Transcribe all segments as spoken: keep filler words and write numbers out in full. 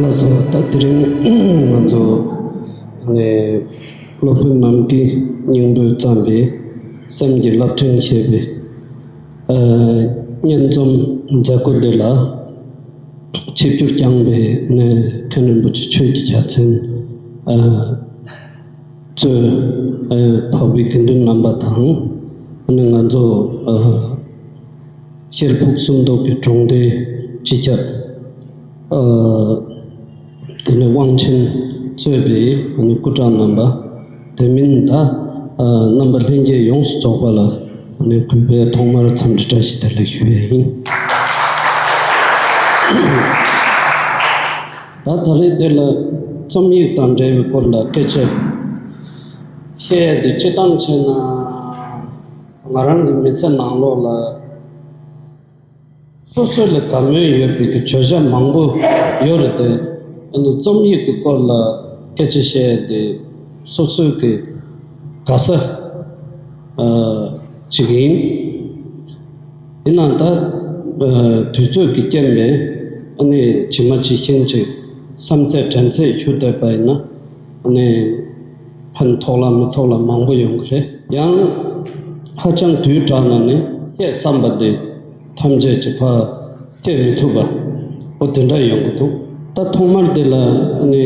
ལགས་སོ། ད་དེ་རིང་ང་ཚོ་ནས་སློབ་དཔོན་ནམ་མཁའི་སྙིང་པོས་བརྩམས་པའི་སེམས་ཀྱི་རླབས་ཕྲེང་ཞེས་པའི་ཨ་སྙན་རྩོམ་མཛད་སྒོ་འདི་ལ་ཆིབས་བསྒྱུར་བསྐྱངས་པའི་ནས་མཁན་རིན་པོ་ཆེ་ཆོས་ཀྱི་རྒྱལ་མཚན་ཨ་གཙོས་ཨ་འཕགས་པའི་དགེ་འདུན་རྣམ་པ་དང་ནས་ང་ཚོ་ཨ་ཤེལ་ཕུག་སུམ་མདོ་གི་གྲོང་སྡེའི་སྤྱི་ཁྱབ་ཨ་དེ་ནས་དབང་ཆེན་གཙོས་པའི་ཨ་ནི་སྐུ་དྲག་རྣམ་པ། དེ་མིན་ད་ཨ་རྣམ་པ་ལྷན་རྒྱས་ཡོངས་སུ་རྫོགས་པ་ལ་ཨ་ནི་གུས་པས་ཐོག་མར་འཚམས་འདྲི་བཀྲ་ཤིས་བདེ་ལེགས་ཞུ་ཡས་ཡིན། ད་ད་རེས་འདི་ལ་རྩོམ་ཡིག་དང་འབྲེལ་བའི་སྐོར་ལ་སྐད་ཆ་བཤད་ཡས་དེ་སྤྱིར་བཏང་བྱས་ན། ང་རང་གི་མི་ཚེ་ནང་ལོགས་ལ་སོ་སོ་ལ་དགའ་མོས་ཡོད་པའི་གི་བརྗོད་བྱ་མང་པོ་ཡོད་རེད་དེ། ཨ་ནི་རྩོམ་ཡིག་གི་སྐོར་ལ་སྐད་ཆ་བཤད་ཡས་དེ་སོ་སོའི་གི་དགའ་ས་ཨ་ཅིག་ཡིན། ཡིན་ནའང་ད་ཨ་དུས་ཚོད་ཀྱི་རྐྱེན་པས་ཨ་ནི་ཇི་མ་ཇི་བཞིན་ཅིག་བསམ་ཚད་དྲན་ཚད་ཞུ་བསྡད་པ་ཡིན་ན། ཨ་ནི་ཕན་ཐོགས་ལ་མི་ཐོགས་ལ་མང་པོ་ཡོང་གི་རེད། ཡང་ཧ་ཅང་དུས་དྲགས་ན་ནི་བཤད་བསམ་པ་དེ་ཐམས་ཅད་ཀྱི་ཕར་བཤད་མི་ཐུབ་པ་འོ་དེ་འདྲ་ཡོང་གི་འདུག། ད་ཐོག་མར་དེ་ལ་ཨ་ནི་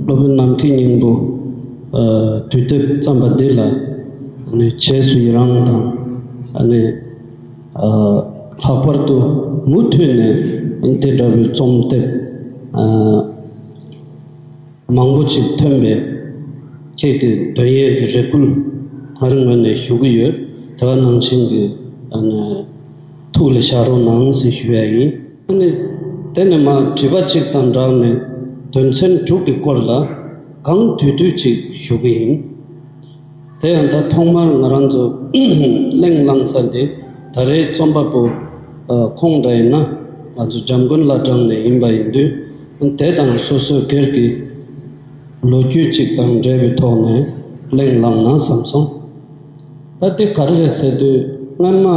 སློབ་དཔོན་ནམ་མཁའི་སྙིང་པོ་ཨ་དུས་དེབ་བརྩམས་པ་འདི་ལ་ཨ་ནི་རྗེས་སུ་ཡི་རང་དང་ཨ་ནི་ཨ་ལྷག་པར་དུ་མུ་མཐུད་ནས་ཨ་ནི་དེ་འདྲ་བའི་རྩོམ་དེབ་ཨ་མང་པོ་ཅིག་ཐོན་པའི་ཁྱེད་ཀྱི་འདོན་ཡས་ཀྱི་རེ་སྐུལ་ང་རང་ངོས་ནས་ཞུ་གི་ཡོད། དེ་ག་ནང་བཞིན་གྱི་ཨ་ནི་ཐུགས་ལ་བཞག་རོགས་གནང་ཟེར་ཞུ་ཡ་ཡིན། ཨ་ནི་དེ་ནས་མར་དྲི་བ་གཅིག་དང་སྦྲགས་ནས་དོན་ཚན་དྲུག་གི་སྐོར་ལ་གང་དུས་དུས་ཅིག་ཞུ་གི་ཡིན། དེ་ཡང་ད་ཐོག་མར་ང་རང་ཚོ་གླེང་བསླངས་ས་འདི་ད་རེས་རྩོམ་པ་པོ་ཨ་ཁོང་འདྲ་ཡིན་ན་ང་ཚོ་འཇམ་མགོན་བླ་བྲང་ནས་ཡིན་པ་ཡིན་དུས། དེ་དང་སོ་སོའི་སྒེར་གྱི་ལོ་རྒྱུས་གཅིག་དང་འབྲེལ་བའི་ཐོག་ནས་གླེང་བསླངས་ན་བསམ་སོང་། ད་དེ་ག་རེ་རེད་ཟེར་དུས་སྔོན་མ་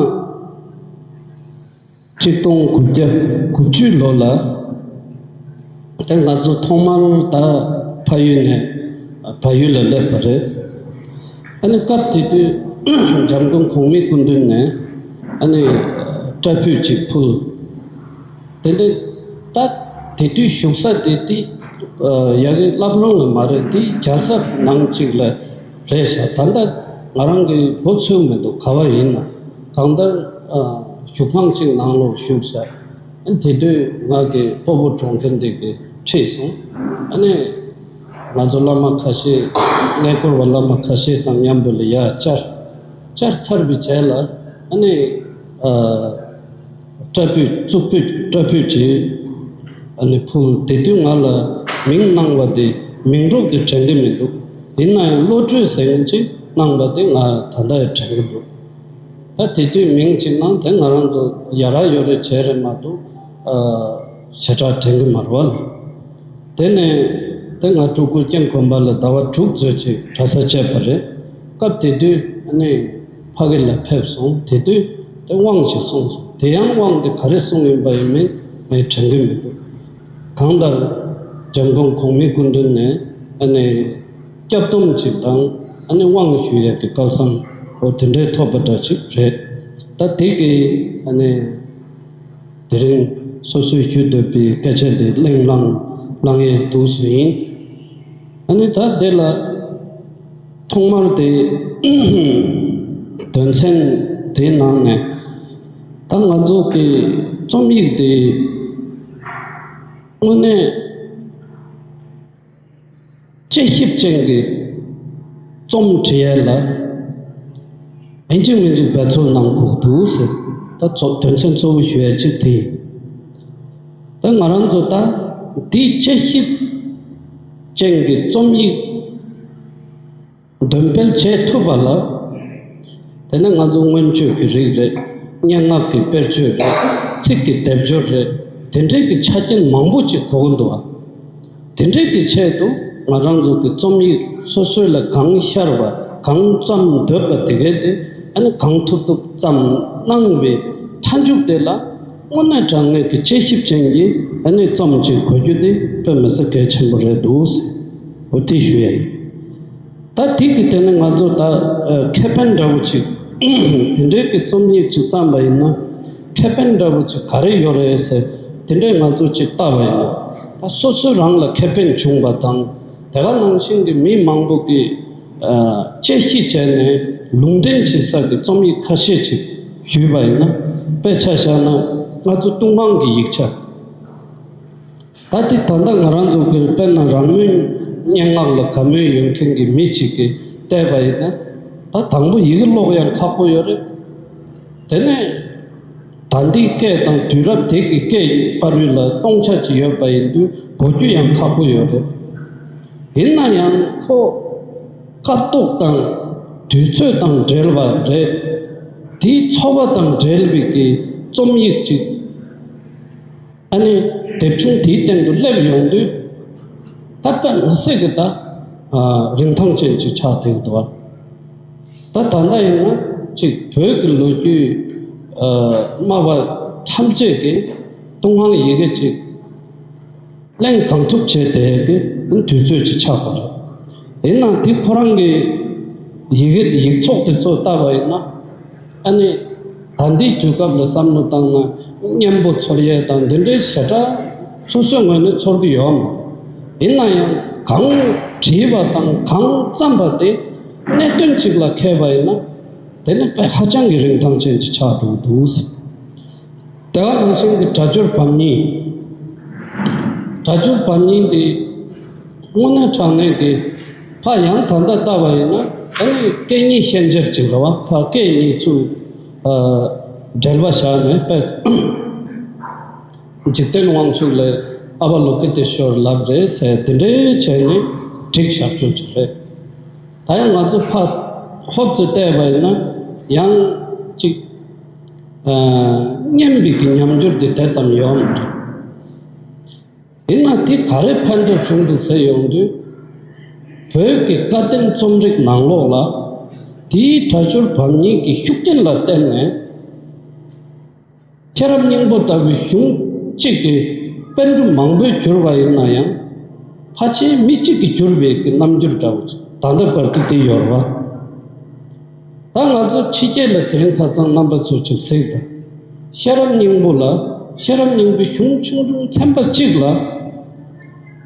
གཅིག་སྟོང་དགུ་བརྒྱ་དགུ་བཅུ་ལོ་ལ་དེ་ང་ཚོ་ཐོག་མར་ད་ཕ་ཡུལ་ནས་བལ་ཡུལ་ལ་སླེབས་པ་རེད། ཨ་ནི་སྐབས་དེ་དུས་འཇམ་མགོན་གོང་མའི་སྐུ་མདུན་ནས་ཨ་ནི་སྐྲ་ཕུད་ཅིག་ཕུལ། དེ་ནས་ད་དེ་དུས་བཞུགས་ས་དེ་དེ་ཡ་གི་བླ་བྲང་ལ་མ་རེད། དེ་རྒྱལ་ས་ནང་གཅིག་ལ་རེད་ཤག། ད་ལྟ་ང་རང་གི་འབོད་ཚོད་མི་འདུག། ག་བ་ཡིན་ན་གང་ལྟར་བཞུགས་ཁང་གཅིག་ནང་ལོགས་བཞུགས་ཤག། དེ་དུས་ང་གི་སྤོ་བོ་གྲོངས་མཁན་དེ་གིས་ཁྲིད་སོང་། ཨ་ནི་ང་ཚོ་བླ་མ་ཁ་ཤས་གནས་སྐོར་བ་བླ་མ་ཁ་ཤས་དང་མཉམ་པོ་ལ་ཡར་བཅར། བཅར་ཚར་བའི་རྗེས་ལ་ཨ་ནི་ཨ་སྐྲ་ཕུད་གཙུག་ཕུད་སྐྲ་ཕུད་བྱས། ཨ་ནི་ཕུལ། དེ་དུས་ང་ལ་མིང་གནང་བ་དེ་མིང་འབྲོག་དེ་དྲན་གྱི་མི་འདུག། ཡིན་ན་ཡང་བློ་གྲོས་ཟེར་མཁན་ཅིག་གནང་བ་དེ་ང་ད་ལྟ་ཡང་དྲན་གྱི་འདུག། ད་དེ་དུས་མིང་ཅིག་གནང་དེ་ང་རང་ཚོ་ཡ་ར་ཡོ་རེ་བྱས་རེད་མ་གཏོགས་ཨ་ཞེ་དྲག་དྲན་གྱི་མ་རེད་བ། དེ་ནས་དེ་ང་སྤྲུལ་སྐུ་རྐྱེན་གོན་པ་ལ་ཟླ་བ་དྲུག་ཙམ་ཅིག་གྲྭ་ས་བྱས་པ་རེད། སྐབས་དེ་དུས་ཨ་ནི་ཕ་གི་ལ་ཕེབས་སོང་། དེ་དུས་དེ་དབང་ཞིག་གསུངས་སོང་། དེ་ཡང་དབང་དེ་ག་རེ་གསུངས་ཡིན་པ་ཡིན་མིན་ངས་དྲན་གྱི་མི་འདུག། གང་ལྟར་འཇམ་མགོན་གོང་མའི་སྐུ་མདུན་ནས་ཨ་ནི་སྐྱབས་སྡོམ་ཅིག་དང་ཨ་ནི་དབང་ཞུ་ཡས་ཀྱི་སྐལ་བཟང་འོ་དེ་འདྲའི་ཐོབ་པ་འདྲ་ཅིག་རེད། ད་དེ་གི་ཨ་ནི་དེ་རིང་སོ་སོས་ཞུ་འདོད་པའི་སྐད་ཆ་དེ་གླེང་བསླང་གནང་ཡས་འདུག་ཟེར་ཡིན། ཨ་ནི་ད་དེ་ལ་ཐོག་མར་དེ་དོན་ཚན་དེའི་ནང་ནས་ད་ང་ཚོ་གི་རྩོམ་ཡིག་དེ་དངོས་གནས་དཔྱད་ཞིབ་ཅན་གྱི་རྩོམ་འབྲི་ཡས་ལ་ཡིན་གཅིག་མིན་གཅིག་འབད་རྩོལ་གནང་དགོས་འདུག་ཟེར། ད་གཙོ་དོན་ཚན་གཙོ་བོ་ཞུ་ཡས་གཅིག་དེ་ཡིན། ད་ང་རང་ཚོ་ད་འདི་དཔྱད་ཞིབ་ཅན་གྱི་རྩོམ་ཡིག་འདོན་སྤེལ་བྱེད་ཐུབ་པ་ལ། དེ་ནས་ང་ཚོ་མངོན་བརྗོད་ཀྱི་རིགས་རེད། སྙན་ངག་གི་དཔེར་བརྗོད་རེད། ཚིག་གི་སྡེབ་སྦྱོར་རེད། དེ་འདྲའི་གི་ཆ་རྐྱེན་མང་པོ་ཅིག་དགོས་ཀྱི་འདུག་ཨ། དེ་འདྲའི་གི་ཆེད་དུ་ང་རང་ཚོ་གི་རྩོམ་ཡིག་སོ་སོ་ལ་གང་ཤར་བ་གང་བརྩམས་འདོད་པ་དེ་གས་དེ་ཨ་ནི་གང་ཐུབ་ཐུབ་བརྩམས་གནང་བའི་མཐའ་མཇུག་དེ་ལ་ དངོས་གནས་དྲང་གནས་ཀྱི་དཔྱད་ཞིབ་ཅན་གྱི་ཨ་ནི་རྩོམ་ཅིག་གོ་རྒྱུ་དེ་དཔེ་མི་སྲིད་གལ་ཆེན་པོ་རེད་འདུག་ཟེར། འོ་དེ་ཞུ་ཡ་ཡིན། ད་དེ་གི་དེ་ནི་ང་ཚོ་ད་ཨ་ཁེ་ཕན་འདྲ་བོ་ཅིག་དེ་འདྲའི་གི་རྩོམ་ཡིག་ཅིག་བརྩམས་པ་ཡིན་ན་ཁེ་ཕན་འདྲ་བོ་ཅིག་ག་རེ་ཡོད་རེད་ཟེར། དེ་འདྲའི་ང་ཚོ་ཅིག་བལྟ་བ་ཡིན་ན་ད་སོ་སོ་རང་ལ་ཁེ་ཕན་བྱུང་བ་དང་། དེ་ག་ནང་བཞིན་གྱི་མི་མང་པོ་གིས་ཨ་དཔྱད་ཞིབ་བྱས་ནས་ལུང་འདྲེན་བྱེད་ས་གི་རྩོམ་ཡིག་ཁ་ཤས་ཅིག་ཞུས་པ་ཡིན་ན། དཔེ་ཆ་བཞག་ན་ང་ཚོ་ཏུན་ཧོང་གི་ཡིག་ཆ། ད་དེ་ད་ལྟ་ང་རང་ཚོ་གི་དཔེར་ན་རང་མོས་སྙན་ངག་ལ་དགའ་མོས་ཡོད་མཁན་གྱི་མི་གཅིག་གིས་བལྟས་པ་ཡིན་ན། ད་དང་པོ་ཡི་གེ་ཀློག་ཡང་ཁག་པོ་ཡོད་རེད། དེ་ནས་ད་ལྟའི་སྐད་དང་དུས་རབས་དེ་གི་སྐད་བར་ལ་སྟོང་ཆ་ཅིག་ཡོད་པ་ཡིན་དུས་གོ་རྒྱུ་ཡང་ཁག་པོ་ཡོད་རེད། ཡིན་ན་ཡང་ཁོ་སྐབས་ཐོག་དང་དུས་ཚོད་དང་འབྲེལ་བ་རེད། དེའི་ཚོར་བ་དང་འབྲེལ་བའི་གི་རྩོམ་ཡིག་ཅིག་ཨ་ནི་དེབ་ཆུང་དེའི་སྟེང་དུ་སླེབས་ཡོང་དུས་ད་དཔེ་མི་སྲིད་གི་ད་ཨ་རིན་ཐང་ཅན་ཅིག་ཆགས་བསྡད་འདུག་བ། ད་ད་ལྟ་ཡིན་ན་ཅིག་བོད་ཀྱི་ལོ་རྒྱུས་ཨ་སྨྲ་བ་ཐམས་ཅད་ཀྱིས་ཏུན་ཧོང་ཡི་གེ་ཅིག་གླེང་གང་ཐུབ་བྱས་བསྡད་ཀྱི་དུས་ཚོད་ཅིག་ཆགས་པ་རེད། ཡིན་ནའང་དེ་ཁོ་རང་གི་ཡི་གེ་དེ་ཡིག་ཚོགས་དེ་ཚོ་ལྟ་བ་ཡིན་ན། ཨ་ནི་ད་ལྟའི་དུས་སྐབས་ལ་བསམ་བློ་བཏང་ན་སྙན་པོ་ཚོར་ཡས་དང་འདི་འདྲའི་ཞེ་དྲག་སོ་སོའི་ངོས་ནས་ཚོར་གྱི་ཡོད་མོད། ཡིན་ན་ཡང་གང་བྲིས་པ་དང་གང་བརྩམས་པ་དེ་གནད་དོན་གཅིག་ལ་འཁེལ་བ་ཡིན་ན་དེ་ནི་དཔེ་ཧ་ཅང་གི་རིན་ཐང་ཅན་ཅིག་ཆགས་འགྲོ་གི་འདུག་ཟེར། དེ་ག་ནང་བཞིན་གྱི་སྒྲ་སྦྱོར་བམ་གཉིས། སྒྲ་སྦྱོར་བམ་གཉིས་འདི་དངོས་གནས་དྲང་གནས་ཀྱི་ཕ་ཡང་ད་ལྟ་ལྟ་བ་ཡིན་ན་ཨ་ནི་སྐད་གཉིས་ཤན་སྦྱར་ཅིག་རེད་བ། ཕ་སྐད་གཉིས་ཚུར་ཨ་འབྲེལ་བ་བཞག་ནས་དཔེ་འཇིག་རྟེན་དབང་ཕྱུག་ལས་ཨ་བ་ལོ་ཀི་ཏེ་ཤོར་ལབ་རེད་ཟེར་དེ་འདྲའི་བྱས་ནས་བསྒྲིགས་བཞག་རྒྱུ་ཅིག་རེད། ད་ཡང་ང་ཚོ་ཕ་ཧོབ་ཙེ་བལྟས་པ་ཡིན་ན་ཡང་ཅིག་ཨ་སྙན་པའི་གི་ཉམས་འགྱུར་དེ་དེ་ཙམ་ཡོད་མ་རེད། ཡིན་ན་དེ་ག་རེ་ཕན་ཐོགས་བྱུང་འདུག་ཟེར་ཡོང་དུས། བོད་ཀྱི་བཀའ་བསྟན་རྩོམ་རིག་ནང་ལོགས་ལ་དེའི་སྒྲ་སྦྱོར་བམ་གཉིས་ཀྱི་ཤུགས་རྐྱེན་ལ་བརྟེན་ནས། ཤེས་རབ་སྙིང་པོ་ལྟ་བུའི་གཞུང་གཅིག་གི་པཎ་གྲུབ་མང་པོས་བསྒྱུར་བ་ཡིན་ན་ཡང་། ཕལ་ཆེར་མི་གཅིག་གིས་བསྒྱུར་བའི་གི་རྣམ་འགྱུར་འདྲ་བོ་ཅིག་ད་ལྟ་བར་དུ་དེ་ཡོད་རེད་བ། ད་ང་ཚོ་ཕྱི་རྒྱལ་ལ་དེ་རིང་ཁ་སང་རྣམ་པ་ཚོས་ཅིག་གཟིགས་དང་། ཤེས་རབ་སྙིང་པོ་ལ་ཤེས་རབ་སྙིང་པོའི་གཞུང་ཆུང་ཆུང་ཚན་པ་གཅིག་ལ་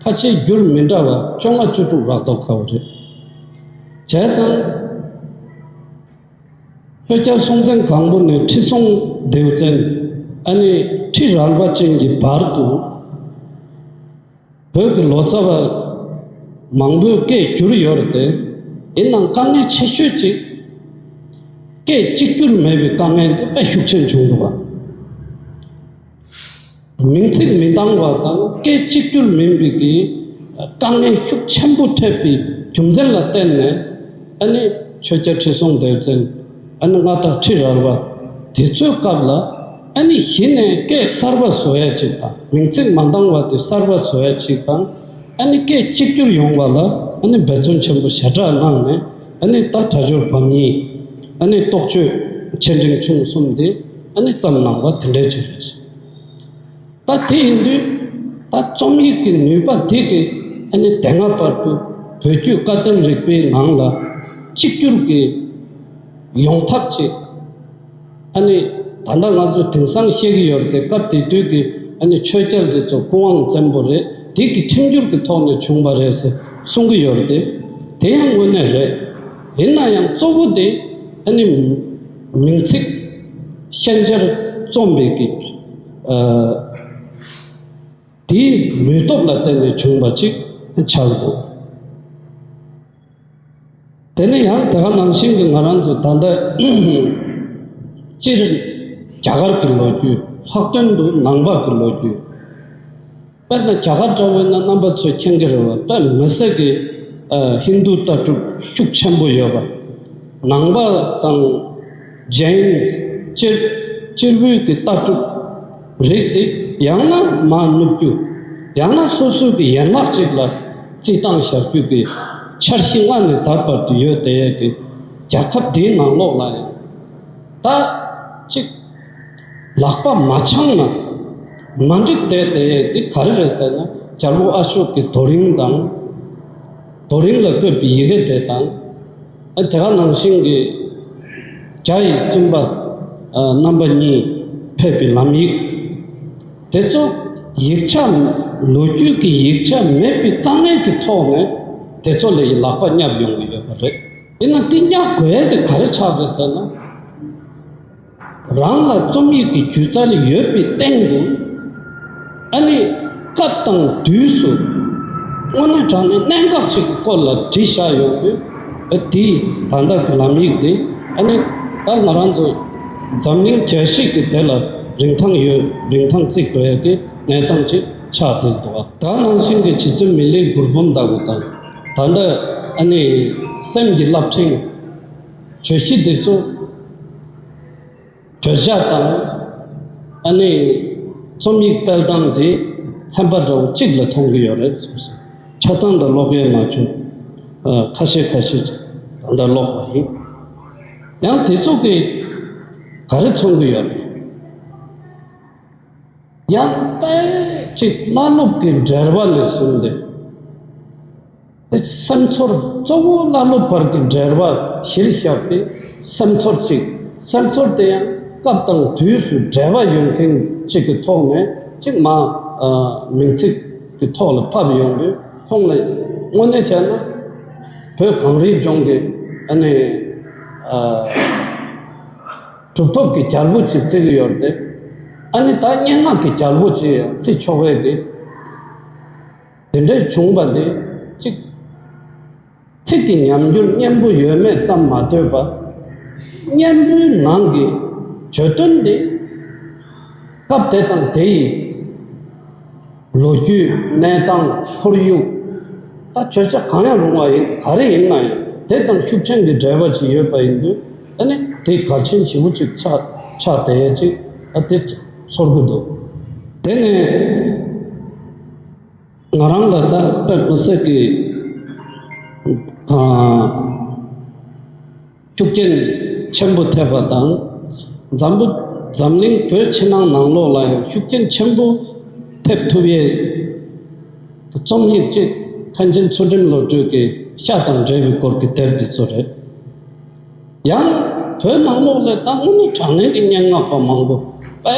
ཕལ་ཆེར་འགྱུར་མི་འདྲ་བ་བཅོ་ལྔ་བཅུ་དྲུག་རག་མདོག་ཁ་པོ་རེད། བྱས་ཙང་། ཆོས་རྒྱལ་སྲོང་བཙན་སྒམ་པོ་ནས་ཁྲི་སྲོང་ལྡེའུ་བཙན། ཨ་ནི་ཁྲི་རལ་པ་ཅན་གྱི་བར་དུ་བོད་ཀྱི་ལོ་ཙཱ་བ་མང་པོས་སྐད་བསྒྱུར་ཡོད་རེད་དེ། ཡིན་ནའང་དཀའ་ངལ་ཆེ་ཤོས་ཅིག་སྐད་གཅིག་གྱུར་མེད་པའི་དཀའ་ངལ་དེ་དཔེ་ཤུགས་ཆེན་བྱུང་འདུག་བ། མིང་ཚིག་མི་འདང་བ་དང་སྐད་གཅིག་གྱུར་མིན་པའི་གི་དཀའ་ངལ་ཤུགས་ཆེན་པོ་འཕྲད་པའི་རྒྱུ་མཚན་ལ་བརྟེན་ནས། ཨ་ནི་ཆོས་རྒྱལ་ཁྲི་སྲོང་ལྡེའུ་བཙན། ཨ་ནི་མངའ་བདག་ཁྲི་རལ་པ། དེ་ཚོའི་སྐབས་ལ་ཨ་ནི་གཞི་ནས་སྐད་གསར་པ་བཟོ་ཡ་ཅིག་དང་མིང་ཚིག་མ་འདང་བ་དེ་གསར་པ་བཟོ་ཡ་ཅིག་དང་། ཨ་ནི་སྐད་གཅིག་གྱུར་ཡོང་བ་ལ་ཨ་ནི་འབད་བརྩོན་ཆེན་པོ་ཞེ་དྲག་གནང་ནས། ཨ་ནི་ད་སྒྲ་སྦྱོར་བམ་གཉིས། ཨ་ནི་རྟོགས་བརྗོད་ཆེ་འབྲིང་ཆུང་གསུམ་དེ་ཨ་ནི་བརྩམས་གནང་བ་དེ་འདྲའི་ཅིག་རེད། ད་དེ་ཡིན་དུས་ད་རྩོམ་ཡིག་གི་ནུས་པ་དེ་གིས་ཨ་ནི་དེ་སྔ་བར་དུ་བོད་བརྒྱུད་བཀའ་བསྟན་རིག་པའི་ནང་ལ་གཅིག་གྱུར་གྱི་ཡོང་ཐབས་ཅིག། ཨ་ནི་ད་ལྟ་ང་ཚོ་དེང་སང་བཤད་ཀྱི་ཡོད་རེད་དེ། སྐབས་དེ་དུས་ཀྱི་ཨ་ནི་ཆོས་རྒྱལ་དེ་ཚོ་སྐུ་དབང་བཙན་པོ་རེད། དེ་གི་ཁྲིམས་སྒྱུར་གྱི་ཐོག་ནས་བྱུང་བ་རེད་ཟེར་གསུང་གི་ཡོད་རེད་དེ། དེ་ཡང་དངོས་གནས་རེད། ཡིན་ན་ཡང་གཙོ་བོ་དེ་ཨ་ནི་མིང་ཚིག་ཤན་སྦྱར་རྩོམ་པའི་གི་ཨ། དེའི་ནུས་སྟོབས་ལ་བརྟེན་ནས་བྱུང་བ་ཅིག་ཆགས་འདུག། དེ་ནས་ཡང་དེ་ག་ནང་བཞིན་གྱི་ང་རང་ཚོ་ད་ལྟ་སྤྱིར་རྒྱ་གར་གྱི་ལོ་རྒྱུས། ལྷག་དོན་དུ་ནང་པ་གི་ལོ་རྒྱུས། དཔེར་ན་རྒྱ་གར་འདྲ་བོ་ཡིན་ན་རྣམ་པ་ཚོས་མཁྱེན་གྱི་རེད་བ། དཔེ་མི་སྲིད་ཀྱི་ཨ་ཧིན་རྡུ་ལྟ་གྲུབ་ཤུགས་ཆེན་པོ་ཡོད་པ། ནང་པ་དང་ཇེན། སྤྱིར་སྤྱིར་བོད་ཀྱི་ལྟ་གྲུབ་རིགས་དེ་ཡང་ན་མར་ནུབ་རྒྱུ། ཡང་ན་སོ་སོ་གི་ཡན་ལག་ཅིག་ལ་རྩིས་སྟངས་བཞག་རྒྱུ་གི་འཆར་གཞི་སྔ་ནས་ད་བར་དུ་ཡོད་བསྡད་ཡས་ཀྱི་རྒྱལ་ཁབ་དེའི་ནང་ལོགས་ལ་ཡང་ད་ཅིག་ ལག་པ་མ་འཆང་ན་མ་འགྲིག་དེ་དེ་དེ་ག་རེ་རེད་ཟེར་ན། རྒྱལ་པོ་ཨ་ཤོག་གི་རྡོ་རིང་དང་། རྡོ་རིང་ལ་བཀོད་པའི་ཡི་གེ་དེ་དང་། ཨ་དེ་ག་ནང་བཞིན་གྱི་རྒྱ་ཡི་བཙུན་པ་ཨ་རྣམ་པ་གཉིས་ཕེབས་པའི་ལམ་ཡིག་དེ་ཚོ། ཡིག་ཆ། ལོ་རྒྱུས་ཀྱི་ཡིག་ཆ་མེད་པའི་དཀའ་ངལ་གྱི་ཐོག་ནས་དེ་ཚོ་ལ་ལག་པ་བསྙབ་ཡོང་གི་ཡོད་པ་རེད། ཡིན་ན་དེ་བསྙབ་དགོས་ཡ་དེ་ག་རེ་ཆགས་རེད་ཟེར་ན། རང་ལ་རྩོམ་ཡིག་གི་སྒྱུ་རྩལ་ཡོད་པའི་སྟེང་དུ། ཨ་ནི་སྐབས་དང་དུས་སུ་དངོས་གནས་དྲང་གནས་གནད་འགག་ཅིག་གི་སྐོར་ལ་བྲིས་བཞག་ཡོང་དུས། ཨ་དེའི་ད་ལྟ་གི་ལམ་ཡིག་དེ། ཨ་ནི་ད་ང་རང་ཚོ་འཛམ་གླིང་རྒྱལ་སྤྱི་གི་དེ་ལ་རིན་ཐང་ཡོད། རིན་ཐང་བརྩི་དགོས་ཡ་གི་གནས་སྟངས་ཅིག་ཆགས་བསྡད་འདུག་ད་ནང་བཞིན་གྱི་རྗེ་བཙུན་མི་ལའི་མགུར་འབུམ་ལྟ་བུ་དང་། ད་ལྟ་ཨ་ནི་སེམས་ཀྱི་རླབས་ཕྲེང་བརྗོད་གཞི་དེ་ཚོ། བརྗོད་བྱ་དང་། ཨ་ནི་རྩོམ་ཡིག་སྤེལ་སྟངས་དེ་ཚན་པ་འདྲ་བོ་གཅིག་ལ་མཐོང་གི་ཡོད་རེད། ཆ་ཚང་དུ་ཀློག་ཡས་མ་བྱུང་། ཨ་ཁ་ཤས་ཁ་ཤས་ད་ལྟ་ཀློག་པ་ཡིན། ཡང་དེ་ཚོ་གིས་ག་རེ་མཚོན་གྱི་ཡོད་རེད། ཡང་དཔེ་གཅིག་བླ་སློབ་ཀྱི་འབྲེལ་བ་ནས་བཟུང་སྟེ། དེ་སེམས་ཚོར་གཙོ་བོ་བླ་སློབ་བར་གྱི་འབྲེལ་བ་གཞིར་བཞག་པའི་སེམས་ཚོར་གཅིག་སེམས་ཚོར་དེ་ཡང་སྐབས་དང་དུས་སུ་འབྲེལ་བ་ཡོད་མཁན་གཅིག་གི་ཐོག་ནས་གཅིག་མ་ཨ་མིང་ཚིག་གི་ཐོག་ལ་ཕབ་ཡོང་དུས། ཁོང་ལ་དངོས་གནས་བྱས་ན་བོད་གངས་རིའི་ལྗོངས་ཀྱི་ཨ་ནི་ཨ་གྲུབ་ཐོབ་ཀྱི་རྒྱལ་པོ་ཅིག་བརྩི་གི་ཡོད་རེད་དེ། ཨ་ནི་ད་སྙན་ངག་གི་རྒྱལ་པོ་ཅིག་ཡང་བརྩི་ཆོག་པའི་གི། དེ་འདྲའི་བྱུང་བ་དེ་གཅིག་ཚིག་གི་ཉམས་འགྱུར་སྙན་པོ་ཡོད་མེད་ཙམ་མ་ལྟོས་པར། སྙན་པོའི་ནང་གི་བརྗོད་དོན་དེ་སྐབས་དེ་དང་དེ་ཡི་ལོ་རྒྱུས། གནས་སྟངས། ཁོར་ཡུག་ད་བརྗོད་བྱ་གང་ཡང་རུང་བ་ཡིན། ག་རེ་ཡིན་ན་ཡང་དེ་དང་ཤུགས་ཆེན་གྱི་འབྲེལ་བ་ཅིག་ཡོད་པ་ཡིན་དུས། ཨ་ནི་དེ་གལ་ཆེན་ཞེ་པོ་ཅིག་ཆགས་ཆགས་བསྡད་ཡས་ཅིག་ཨ་དེ་ཚོར་གི་འདུག་དེ་ནས། ང་རང་ལ་ད་དཔེ་མི་སྲིད་ཀྱི་ཨ་ཤུགས་རྐྱེན་ཆེན་པོ་ཐེབས་པ་དང་། འཛམ་བུ་འཛམ་གླིང་བོད་ཕྱི་ནང་ནང་ལོགས་ལ་ཡང་ཤུགས་རྐྱེན་ཆེན་པོ་ཐེབས་ཐུབ་ཡས་རྩོམ་ཡིག་ཅིག་མཁན་ཆེན་ཚུལ་ཁྲིམས་བློ་གྲོས་ཀྱི་ཤ་དང་འབྲེལ་བའི་སྐོར་གྱི་དེབ་འདི་ཚོ་རེད། ཡང་བོད་ནང་ལོགས་ལ་ད་དངོས་གནས་དྲང་གནས་ཀྱི་སྙན་ངག་པ་མང་པོ་དཔེ་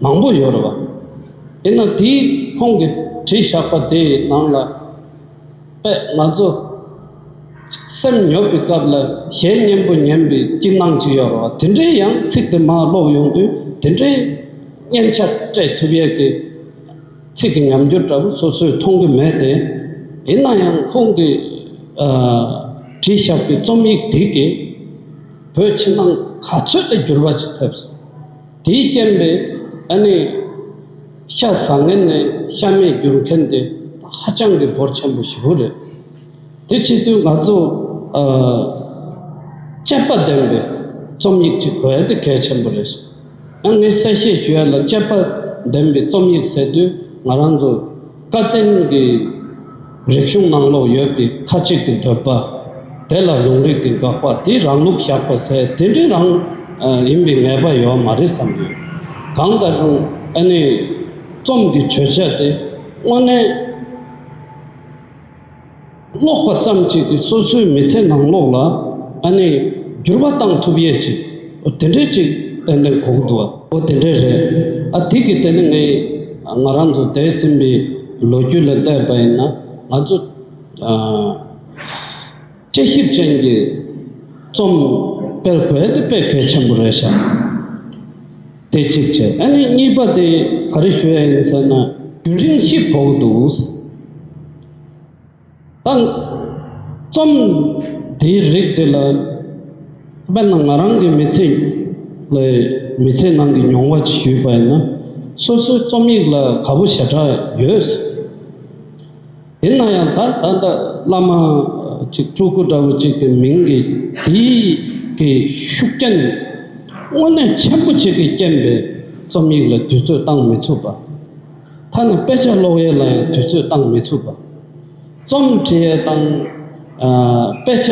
མང་པོ་ཡོད་རེད་བ། ཡིན་ན་དེའི་ཁོང་གིས་བྲིས་བཞག་པ་དེའི་ནང་ལ་དཔེ་ང་ཚོ་སེམས་ཉོབ་པའི་སྐབས་ལ་གཞས་སྙན་པོ་ཉན་པའི་སྐྱིད་སྣང་ཅིག་ཡོད་རེད་བ། དེ་འདྲའི་ཡང་ཚིག་དེ་མར་ཀློག་ཡོང་དུས་དེ་འདྲའི་སྙན་ཆ་སྤྲད་ཐུབ་ཡས་ཀྱི་ཚིག་གི་ཉམས་འགྱུར་འདྲ་བོ་སོ་སོས་མཐོང་གི་མེད་དེ། ཡིན་ན་ཡང་ཁོང་གིས་ཨ་བྲིས་བཞག་པའི་རྩོམ་ཡིག་དེ་གིས་བོད་ཕྱི་ནང་ག་ཚོད་དུ་འགྱུར་བ་ཅིག་ཐེབས་སོང་། དེའི་རྐྱེན་པས་ཨ་ནི་ཤ་ཟ་མཁན་ནས་ཤ་མེད་འགྱུར་མཁན་དེ་ཧ་ཅང་གི་འབོར་ཆེན་པོ་ཞེ་པོ་རེད། དེ་བྱེད་དུས་ང་ཚོ་ཨ་དཔྱད་པ་ལྡན་པའི་རྩོམ་ཡིག་ཅིག་དགོས་ཡ་དེ་གལ་ཆེན་པོ་རེད། ཡང་ངས་གསལ་བཤད་ཞུ་ཡ་ལ་དཔྱད་པ་ལྡན་པའི་རྩོམ་ཡིག་ཟེར་དུས་ང་རང་ཚོ་བཀའ་བསྟན་གྱི་རིག་གཞུང་ནང་ལོགས་ཡོད་པའི་ཁ་ཅིག་གི་འདོད་པ། དེ་ལ་ལུང་རིགས་ཀྱི་དགག་པ། དེ་རང་ལུགས་བཞག་པ་ཟེར་དེ་འདྲའི་རང་ཨ་ཡིན་པའི་ངེས་པ་ཡོད་མ་རེད་བསམ་གྱི། གང་ལྟར་རུང་ཨ་ནི་རྩོམ་གྱི་བརྗོད་བྱ་དེ་དངོས་གནས་ཀློག་པ་ཙམ་གཅིག་གིས་སོ་སོའི་མི་ཚེ་ནང་ལོགས་ལ་ཨ་ནི་འགྱུར་བ་བཏང་ཐུབ་ཡས་ཅིག་དེ་འདྲའི་ཅིག་ཏན་ཏན་དགོས་ཀྱི་འདུག་བ། འོ་དེ་འདྲའི་རེད། ཨ་དེ་གི་དེ་ནི་ངས་ང་རང་ཚོ་འདས་ཟིན་པའི་ལོ་རྒྱུས་ལ་བལྟས་པ་ཡིན་ན་ང་ཚོ་ཨ། དཔྱད་ཞིབ་ཅན་གྱི་རྩོམ་སྤེལ་དགོས་དེ་དཔེ་གལ་ཆེན་པོ་རེད་ཤག་དེ་གཅིག་བྱས། ཨ་ནི་གཉིས་པ་དེ་ག་རེ་ཞུ་ཡ་ཡིན་ཟེར་ན་རྒྱུན་རིང་ཞིག་དགོས་ཀྱི་འདུག་ད་རྩོམ་དེའི་རིགས་དེ་ལ་དཔེར་ན་ང་རང་གི་མི་ཚེ་ལ་མི་ཚེ་ནང་གི་མྱོང་བ་ཅིག་ཞུས་པ་ཡིན་ན་སོ་སོའི་རྩོམ་ཡིག་ལ་དགའ་པོ་ཞེ་དྲག་ཡོད། ཡིན་ན་ཡང་ད་ད་ལྟ་བླ་མ་ཅིག་སྤྲུལ་སྐུ་འདྲ་བོ་ཅིག་གི་མིང་གི་དེའི་གི་ཤུགས་རྐྱེན་དངོས་གནས་ཆེན་པོ་ཅིག་གི་རྐྱེན་པས་རྩོམ་ཡིག་ལ་དུས་ཚོད་བཏང་མི་ཐུབ་པ། ཐ་ན་དཔེ་ཆ་ཀློག་ཡས་ལ་ཡང་དུས་ཚོད་བཏང་མི་ཐུབ་པ། རྩོམ་འབྲི་ཡས་དང་ཨ་དཔེ་ཆ་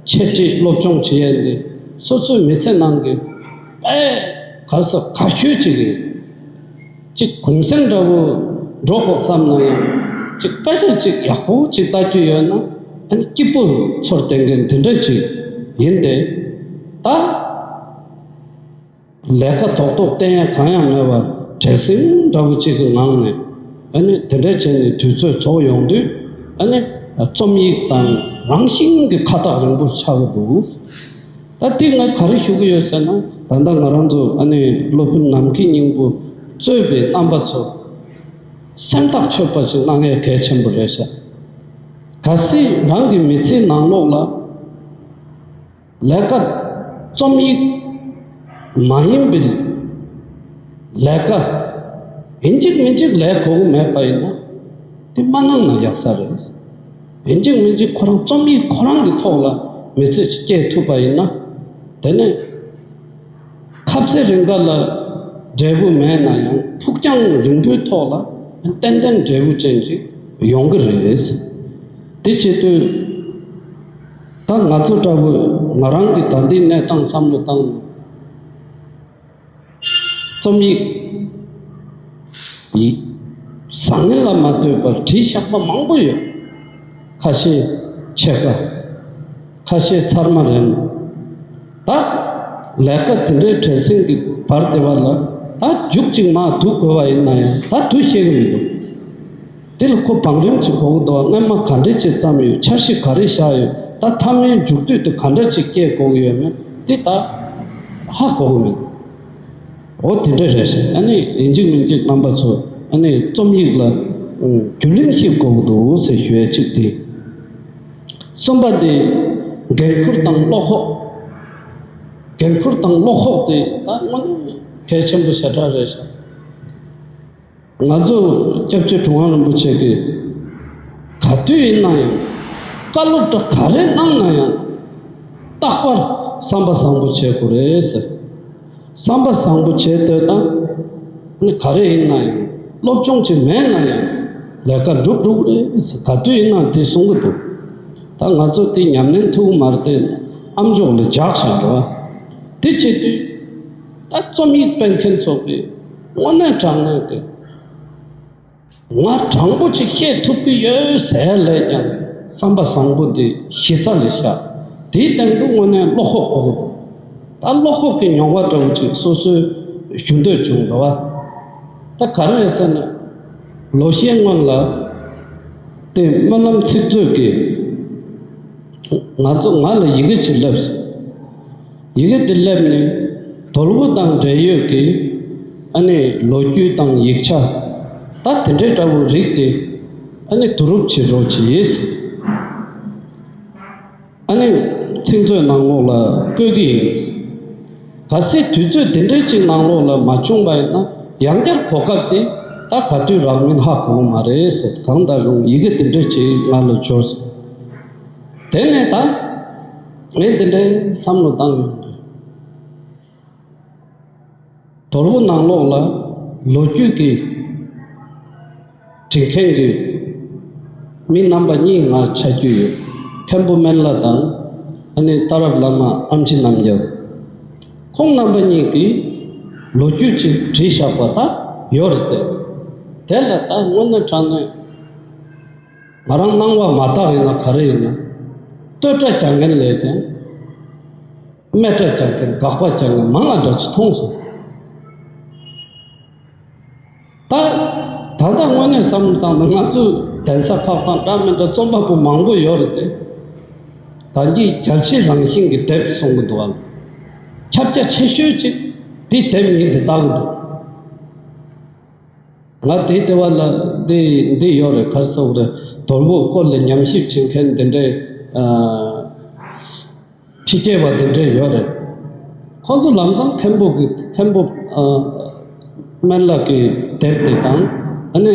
འཆད་ཁྲིད་སློབ་སྦྱོང་བྱེད་ཡས་འདི་སོ་སོའི་མི་ཚེ་ནང་གི་དཔེ་ ག་ས་ག་ཤོད་ཅིག་རེད། ཅིག་གུང་སེང་འདྲ་བོ་འགྲོ་དགོས་བསམ་ན་ཡང་ཅིག་སྐད་ཆ་ཅིག་ཡག་པོ་ཅིག་ལྟ་རྒྱུ་ཡོད་ན་ཨ་ནི་སྐྱིད་པོ་ཚོར་བསྡད་མཁན་དེ་འདྲ་ཅིག་ཡིན་ཏེ། ད་ལས་ཀ་རྡོག་རྡོག་བསྟན་ཡ་གང་ཡང་མེད་པར་བྲེལ་ཟིང་འདྲ་བོ་ཅིག་གི་ངང་ནས་ཨ་ནི་དེ་འདྲ་བྱས་ནས་དུས་ཚོད་འཚོགས་ཡོང་དུས་ཨ་ནི་རྩོམ་ཡིག་དང་རང་བཞིན་གྱི་ཁ་ཐག་རིང་པོ་ཆགས་ཀྱི་འདུག། ད་འདི་ང་ག་རེ་ཞུ་གི་ཡོད་ཟེར་ན། ད་ལྟ་ང་རང་ཚོ་ཨ་ནི་སློབ་དཔོན་ནམ་མཁའི་སྙིང་པོ་གཙོས་པའི་རྣམ་པ་ཚོ་སེམས་ཐག་ཆོད་པ་ཞིག་གནང་ཡས་གལ་ཆེན་པོ་རེད་ཤག། གལ་སྲིད་རང་གི་མི་ཚེའི་ནང་ལོགས་ལ་ལས་ཀ་རྩོམ་ཡིག་མ་ཡིན་པའི་ལས་ཀ་ཡིན་གཅིག་མིན་གཅིག་ལས་དགོས་མེད་པ་ཡིན་ན་དེ་མ་གནང་ན་ཡག་ས་རེད། ཡིན་གཅིག་མིན་གཅིག་ཁོ་རང་རྩོམ་ཡིག་ཁོ་རང་གི་ཐོག་ལ་མི་ཚེ་ཞིག་སྐྱེལ་ཐུབ་པ་ཡིན་ན། དེ་ནས་ཁ་ཟས་རིང་ག་ལ་འབྲས་བུ་མེད་ན་ཡང་ཕུགས་རྒྱང་རིང་པོའི་ཐོག་ལ་ཏན་ཏན་འབྲས་བུ་ཅན་ཅིག་ཡོང་གི་རེད། དེ་བྱེད་དུས་ད་ང་ཚོ་འདྲ་བོ་ང་རང་གི་ད་ལྟའི་གནས་སྟངས་བསམ་བློ་བཏང་ན། རྩོམ་ཡིག་ཡིག་བཟང་ངན་ལ་མ་ལྟོས་པར་བྲིས་བཞག་པ་མང་པོ་ཡོད། ཁ་ཤས་ཕྱེད་ཀ་ཁ་ཤས་ཚར་མ་རན། ད་ལས་ཀ་དེ་འདྲའི་བྲེལ་ཟིང་གི་བར་དེ་བ་ལ་ད་མཇུག་ཅིག་མར་བསྡུ་དགོས་པ་ཡིན་ན་ཡང་ད་བསྡུ་ཤེས་ཀྱི་མི་འདུག། དེ་ལ་ཁོ་བང་རིམ་ཅིག་དགོས་ཀྱི་འདུག། སྔོན་མ་ག་འདྲ་ཅིག་བརྩམས་ཡོད། འཆར་གཞི་ག་རེ་བཞག་ཡོད། ད་མཐའ་མའི་མཇུག་སྡུད་དེ་ག་འདྲ་ཅིག་སྐྱེལ་དགོས་ཀྱི་ཡོད་མེད་དེ་ད་ཧ་གོ་གི་མེད། འོ་དེ་འདྲ་རེད་ཤག། ཨ་ནི་ཡིན་གཅིག་མིན་གཅིག་རྣམ་པ་ཚོ་ཨ་ནི་རྩོམ་ཡིག་ལ་རྒྱུན་རིང་ཞིག་དགོས་ཀྱི་འདུག་ཟེར་ཞུ་ཡ་གཅིག་དེ། གསུམ་པ་དེ་འགན་ཁུར་དང་བློ་ཁོག། འགན་ཁུར་དང་བློ་ཁོག་དེ་ད་དངོས་གནས་གལ་ཆེན་པོ་ཞེ་དྲག་རེད་ཤག། ང་ཚོ་སྐྱབས་རྗེ་གྲུབ་དབང་རིན་པོ་ཆེ་གིས་ག་དུས་ཡིན་ན་ཡང་བཀའ་སློབ་གྲྭ་ག་རེ་གནང་ན་ཡང་རྟག་པར་བསམ་པ་བཟང་པོ་བྱེད་དགོས་རེད་ཟེར། བསམ་པ་བཟང་པོ་བྱེད་འདོད་ན་ནི་ག་རེ་ཡིན་ན་ཡང་སློབ་སྦྱོང་ཅིག་མེད་ན་ཡང་ལས་ཀ་འགྲུབ་འགྲོ་གི་རེད་ཟེར། ག་དུས་ཡིན་ན་འདི་གསུང་གི་འདུག། ད་ང་ཚོ་དེ་ཉམས་ལེན་ཐུབ་ཀྱི་མ་རེད་དེ་ཨ་མཆོག་ལ་རྒྱག་བཞག་འགྲོ་བ། དེ་བྱེད་དུས་ད་རྩོམ་ཡིག་སྤེལ་མཁན་ཚོ་གིས་དངོས་གནས་དྲང་གནས་ཀྱི་ང་དྲང་པོ་ཅིག་བཤད་ཐུབ་ཀྱི་ཡོད་ཟེར་ལས་ཀྱང་བསམ་པ་བཟང་པོ་འདི་གཞི་རྩ་ལ་བཞག། དེའི་སྟེང་དུ་དངོས་གནས་བློ་ཁོག་དགོས་ཀྱི་འདུག། ད་བློ་ཁོག་གི་མྱོང་བ་འདྲ་བོ་ཅིག་སོ་སོས་ཞུ་འདོད་བྱུང་འདུག་བ། ད་ག་རེ་རེད་ཟེར་ན། ལོ་ཤས་སྔོན་ལ་དེ་སྨོན་ལམ་ཚིག་མཛོད་ཀྱིས་ང་ཚོ་ང་ལ་ཡི་གེ་ཅིག་སླེབས་སོང་། ཡི་གེ་དེ་སླེབས་ནས་དོལ་པོ་དང་འབྲེལ་ཡོད་ཀྱི་ཨ་ནི་ལོ་རྒྱུས་དང་ཡིག་ཆ་ད་དེ་འདྲའི་འདྲ་བོ་རིགས་དེ་ཨ་ནི་བསྡུ་རུབ་བྱེད་རོགས་གྱིས། ཨ་ནི་ཚིག་མཛོད་ནང་ལོགས་ལ་བཀོད་ཀྱི་ཡིན། གལ་སྲིད་དུས་ཚོད་དེ་འདྲའི་ཅིག་ནང་ལོགས་ལ་མ་བྱུང་བ་ཡིན་ན་ཡང་བསྐྱར་གོ་སྐབས་དེ་ད་ག་དུས་རག་མིན་ཧ་གོ་གི་མ་རེད་ཟེར། གང་ལྟར་རུང་ཡི་གེ་དེ་འདྲའི་ཅིག་ང་ལ་འབྱོར་སོང་། དེ་ནས་ད་ངས་འདི་འདྲའི་བསམ་བློ་བཏང་ཡོང་དུས། དོལ་པོ་ནང་ལོགས་ལ་ལོ་རྒྱུས་ཀྱི་འབྲི་མཁན་གྱི་མི་རྣམ་པ་གཉིས་ང་ཆ་རྒྱུས་ཡོད། མཁན་པོ་སྨན་བླ་དང་ཨ་ནི་ལྟ་རབ་བླ་མ་ཨམ་ཆི་རྣམ་རྒྱལ། ཁོང་རྣམ་པ་གཉིས་ཀྱིས་ལོ་རྒྱུས་ཅིག་བྲིས་བཞག་པ་ད་ཡོད་རེད་དེ། དེ་ལ་ད་དངོས་གནས་དྲང་གནས་ང་རང་སྣང་བ་མ་དག་ཡིན་ན་ག་རེ་ཡིན་ན་བསྟོད་གྲྭ་རྒྱག་མཁན་ལས་ཀྱང་། སྨད་གྲྭ་རྒྱག་མཁན་དགག་པ་རྒྱག་མཁན་མང་ང་འདྲ་ཅིག་མཐོང་སོང་། ད་ད་ལྟ་དངོས་གནས་བསམ་བློ་བཏང་ན་ང་ཚོའི་གདན་ས་ཁག་དང་འདྲ་མི་འདྲ་རྩོམ་པ་པོ་མང་པོ་ཡོད་རེད་དེ། ད་འདི་རྒྱལ་སྤྱི་རང་བཞིན་གྱི་དེབ་གསུང་གི་འདུག་ཨ། ཁྱབ་རྒྱ་ཆེ་ཤོས་ཅིག་འདི་དེབ་ཉིད་འདི་ལྟ་གི་འདུག། ང་དེ་ལྟེ་བ་ལ་འདི་འདི་ཡོད་རེད། ག་རེ་ཟེར་དགོས་རེད། དོལ་པོའི་སྐོར་ལ་ཉམས་ཞིབ་བྱེད་མཁན་འདི་འདྲའི་ཨ་ཁྲི་སྐྱེས་པ་འདི་འདྲའི་ཡོད་རེད། ཁོང་ཚོ་ལམ་སང་མཁན་པོ་གི་མཁན་པོ་ཨ་སྨན་བླ་གི་དེབ་དེ་དང་ཨ་ནི་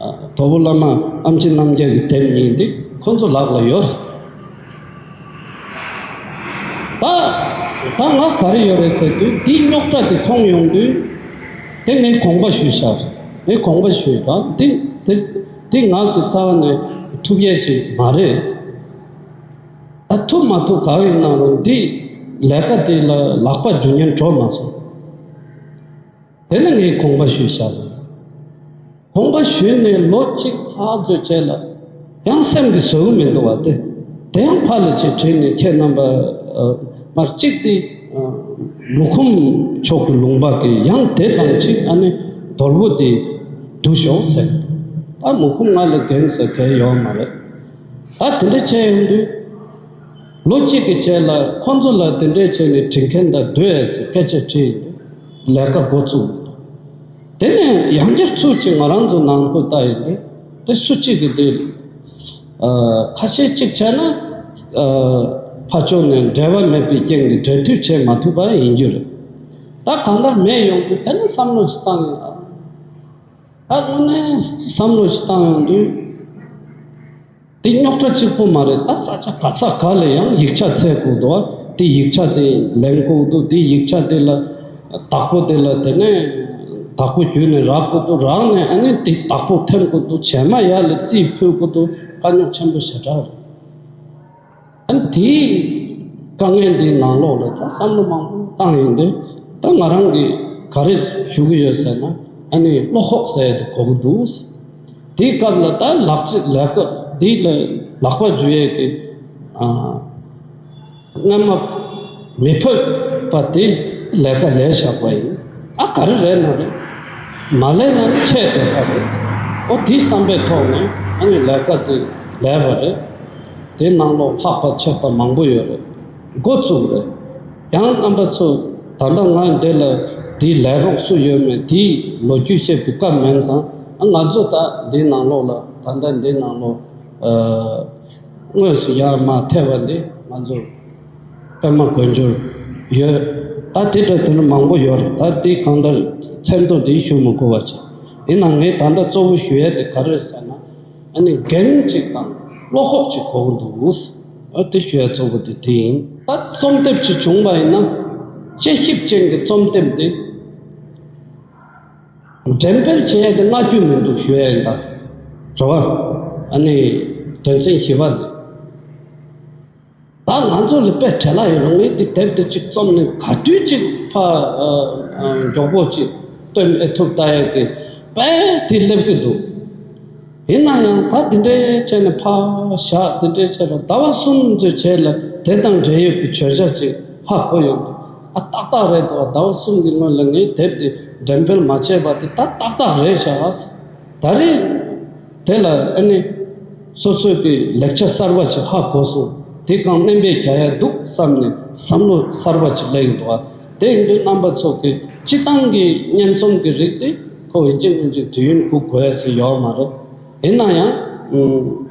ཨ་དོལ་པོ་བླ་མ་ཨམ་ཆི་རྣམ་རྒྱལ་གྱི་དེབ་གཉིས་འདི་ཁོང་ཚོ་ལག་ལ་ཡོད་རེད། ད་ད་ང་ག་རེ་ཡོད་རེད་ཟེར་དུས་འདིའི་རྙོག་དྲ་དེ་མཐོང་ཡོང་དུས་དེ་ངས་དགོངས་པ་ཞུས་ཤག། ངས་དགོངས་པ་ཞུས་ར་འདི་དེ་འདི་ང་གི་རྩ་བ་ནས་ཐུབ་ཡས་ཅིག་མ་རེད། ད་ཐུབ་མ་ཐུབ་གང་ཡིན་ན་རུང་འདི་ལས་ཀ་དེ་ལ་ལག་པ་འཇུ་ཉན་འགྲོ་མ་སོང་། དེ་ནས་ངས་དགོངས་པ་ཞུས་བཞག་པ་ཡིན། དགོངས་པ་ཞུས་ནས་ལོ་གཅིག་ལྷག་ཙམ་བྱས་ལ། ཡང་སེམས་ཀྱིས་བཟོད་ཀྱི་མི་འདུག་པ་དེ། དེ་ཡང་ཕར་ལ་ཅིག་བྲིས་ནས་ཁྱེད་རྣམ་པ་ཨ་མར་གཅིག་དེ་ཨ་མུ་ཁུམ་མཆོག་གི་ལུང་པ་གི་ཡང་དེ་དང་གཅིག་ཨ་ནི་དོལ་པོ་དེ་བསྡུ་ཤོག་ཟེར། ད་མུ་ཁུམ་ང་ལ་འགན་ཟེར་གལ་ཡོད་མ་རེད། ད་དེ་འདྲ་བྱས་ཡོང་དུས། ལོ་གཅིག་གི་རྗེས་ལ་ཁོང་ཚོ་ལ་དེ་འདྲས་བྱས་ནས་བྲིས་མཁན་དང་བསྡུ་ཡས་ཟེར་སྐད་ཆ་དྲིས་ཡིན། ལས་ཀ་འགོ་བཙུགས། དེ་ནས་ཡང་བསྐྱར་ཚུར་ཅིག་ང་རང་ཚོ་ནང་ཁུལ་ལྟ་ཡིན་ཏེ། དེ་སུ་གཅིག་གིས་དེ་ཨ་ཁ་ཤས་གཅིག་བྱས་ན་ཨ་ཕར་ཕྱོགས་ནས་འབྲེལ་བ་མེད་པའི་རྐྱེན་གྱིས་འབྲེལ་མཐུད་བྱེད་མ་ཐུབ་པ་ཡིན་རྒྱུ་རེད། ད་གང་ལྟར་མེད་ཡོང་དུས་དེ་ནས་བསམ་བློ་ཞིག་བཏང་ཡོང་། ད་དངོས་གནས་བསམ་བློ་ཞིག་བཏང་ཡོང་དུས། དེ་རྙོག་དྲ་གཅིག་པུ་མ་རེད། ད་ས་ཆ་ག་ས་ག་ལ་ཡང་ཡིག་ཆ་འཚོལ་དགོས་འདུག་དེ་ཡིག་ཆ་དེ་ལེན་དགོས་འདུག་དེ་ཡིག་ཆ་དེ་ལ་བདག་པོ་དེ་ལ་དེ་ནས་བདག་པོ་བརྒྱུད་ནས་རག་དགོས་འདུག་རག་ནས་ཨ་ནི་དེ་བདག་པོ་འཐེན་དགོས་འདུག་བྱས་མ་ཡ་ལ་རྩིས་ཕུལ་དགོས་འདུག་དཀའ་རྙོག་ཆེན་པོ་ཞེ་དྲག་རེད། ཨ་ནི་དེའི་དཀའ་ངལ་འདིའི་ནང་ལོགས་ལ་ད་བསམ་བློ་མང་པོ་བཏང་ཡོང་དུས། ད་ང་རང་གིས་ག་རེ་ཞུ་གི་ཡོད་ཟེར་ན། ཨ་ནི་བློ་ཁོག་ཟེར་ཡ་དེ་དགོས་ཀྱི་འདུག་དེའི་སྐབས་ལ་ད་ལག་རྩལ་ལས་ཀ་འདི་ལ་ལག་པ་འཇུ་ཡས་ཀྱི་ཨ་སྔ་མ་མི་ཕོད་པ་དེ་ལས་ཀ་ལས་བཞག་པ་ཡིན། ཨ་ག་རེ་རེད་ན་རེད། མ་ལས་ན་ཆད་འགྲོ་ས་རེད། ཨོ་དེའི་བསམ་པའི་ཐོག་ནས་ཨ་ནི་ལས་ཀ་དེ་ལས་པ་རེད། དེ་ནང་ལོགས་ལྷག་པ་ཆད་པ་མང་པོ་ཡོད་རེད། འགོ་བཙུགས་རེད། ཡང་རྣམ་པ་ཚོ་ད་ལྟ་ང་འདི་ལ་དེའི་ལས་རོགས་སུ་ཡོད་མེད་དེའི་ལོ་རྒྱུས་བཤད་པའི་སྐབས་མིན་ཙང་། ང་ཚོ་ད་འདིའི་ནང་ལོགས་ལ་ད་ལྟ་འདིའི་ནང་ལོགས་ཨ་དངོས་སུ་ཡར་མར་ཐེ་བ་འདི་ང་ཚོ་པད་མ་དཀོན་མཆོག་ཡོད། ད་དེ་འདྲ་དེ་འདྲ་མང་པོ་ཡོད་རེད། ད་དེ་གང་ལྟར་མཚན་ཐོ་དེ་ཞུ་མི་དགོས་པ་བྱས། ཡིན་ནའང་ངས་ད་ལྟ་གཙོ་བོ་ཞུ་ཡ་དེ་ག་རེ་རེད་ཟེར་ན། ཨ་ནི་འགན་གཅིག་དང་བློ་ཁོག་གཅིག་དགོས་ཀྱི་འདུག་ཨ་དེ་ཞུ་ཡ་གཙོ་བོ་དེ་དེ་ཡིན། ད་རྩོམ་དེབ་ཅིག་བྱུང་བ་ཡིན་ན། དཔྱད་ཞིབ་ཅན་གྱི་རྩོམ་དེབ་དེ་འགྲེམས་སྤེལ་བྱེད་ཡ་དེ་སྔ་རྒྱུ་མི་འདུག་ཞུ་ཡ་ཡིན་ད། རེད་བ། ཨ་ནི་དོན་ཚན་བཞི་པ་འདི། ད་ང་ཚོ་ལ་དཔེ་བྲེལ་བ་ཡོད་རུང་ངས་འདི་དེབ་འདི་གཅིག་རྩོམ་ནས་ག་དུས་གཅིག་ཕ་ཨ་ཨ་མགྱོགས་པོ་གཅིག་སྟོན་ཨེ་ཐུབ་ལྟ་ཡག་གི་དཔེ་དེ་སླེབས་ཀྱི་འདུག་ཡིན་ན་ཡང་ད་འདི་འདྲའི་བྱས་ནས་ཕ་བཞག་འདི་འདྲའི་བྱས་ལ་ཟླ་བ་གསུམ་ཙམ་བྱས་ལ་དེ་དང་འབྲེལ་ཡོད་ཀྱི་བརྗོད་བྱ་ཅིག་ཧ་གོ་ཡོང་འདུག་ཨ་ཏག་ཏག་རེད་འདུག་ཟླ་བ་གསུམ་གྱི་སྔོན་ལ་ངས་དེབ་འདི་འགྲེམས་སྤེལ་མ་བྱས་པ་དེ་ད་ཏག་ཏག་རེད་ཤག་ད་རེས་དེ་ལ་ཨ་ནི་སོ་སོའི་གི་ལེགས་ཆ་གསར་པ་ཅིག་ཧ་གོ་སོང་། དེ་གང་སྣོན་པ་རྒྱག་ཡ་འདུག་བསམ་ནས་བསམ་བློ་གསར་པ་ཅིག་སླེབས་ཡོང་འདུག་ཨ། དེ་ཡིན་དུས་རྣམ་པ་ཚོ་གི་སྤྱི་བཏང་གི་སྙན་རྩོམ་གི་རིགས་དེ་ཁོ་ཡིན་གཅིག་མིན་གཅིག་དུས་ཡུན་འགོར་དགོས་ཡ་ཟེར་ཡོད་མ་རེད། ཡིན་ན་ཡང་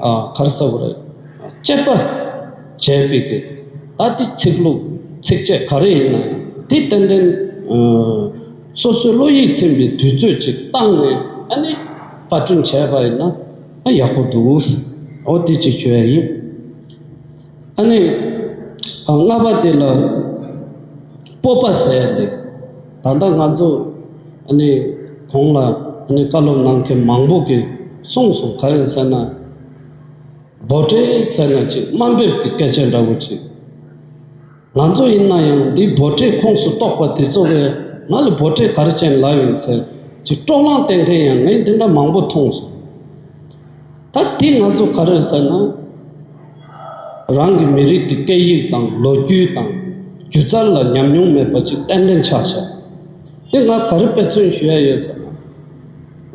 ཨ་ག་རེ་ཟེར་དགོས་རེད། དཔྱད་པ་བྱས་པའི་གི་ད་དེ་ཚིག་ལྷུག་ཚིགས་བཅད་ག་རེ་ཡིན་ན་ཡང་དེ་ཏན་ཏན་ཨ་སོ་སོའི་བློ་ཡིད་ཚིམ་པའི་དུས་ཚོད་ཅིག་བཏང་ནས་ཨ་ནི་པར་སྐྲུན་བྱས་པ་ཡིན་ན་ཨ་ཡག་པོ་འདུག་འོ་དེ་ཅིག་ཞུ་ཡ་ཡིན། ཨ་ནི་ཨ་ལྔ་པ་དེ་ལ་སྤོབས་པ་ཟེར་ཡ་དེ་ད་ལྟ་ང་ཚོ་ཨ་ནི་གོང་ལ་ཨ་ནི་བཀའ་སློབ་གནང་མཁན་མང་པོ་གིས་གསུངས་སོང་། ག་རེ་ཟེར་ན། འབོད་སྒྲའི་ཟེར་ན་ཅིག་དམའ་འབེབས་ཀྱི་སྐད་ཆ་འདྲ་བོ་ཅིག་ང་ཚོ་ཡིན་ན་ཡང་འདི་འབོད་སྒྲའི་ཁོངས་སུ་གཏོགས་པ་དེ་ཚོ་གས་ང་ལ་འབོད་སྒྲ་ག་རེ་བྱས་ནས་ལབ་ཡིན་ཟེར་ཅིག་དཀྲོག་གླེང་བསྟན་མཁན་ཡང་ངས་འདི་འདྲ་མང་པོ་མཐོང་སོང་། ད་འདི་ང་ཚོ་ག་རེ་ཟེར་ན། རང་གི་མི་རིགས་ཀྱི་སྐད་ཡིག་དང་ལོ་རྒྱུས་དང་སྒྱུ་རྩལ་ལ་ཉམས་མྱོང་མེད་པ་ཅིག་ཏན་ཏན་ཆགས་ཤག་དེ་ང་ག་རེ་དཔེ་མཚོན་ཞུ་ཡ་ཡོད་ཟེར་ན།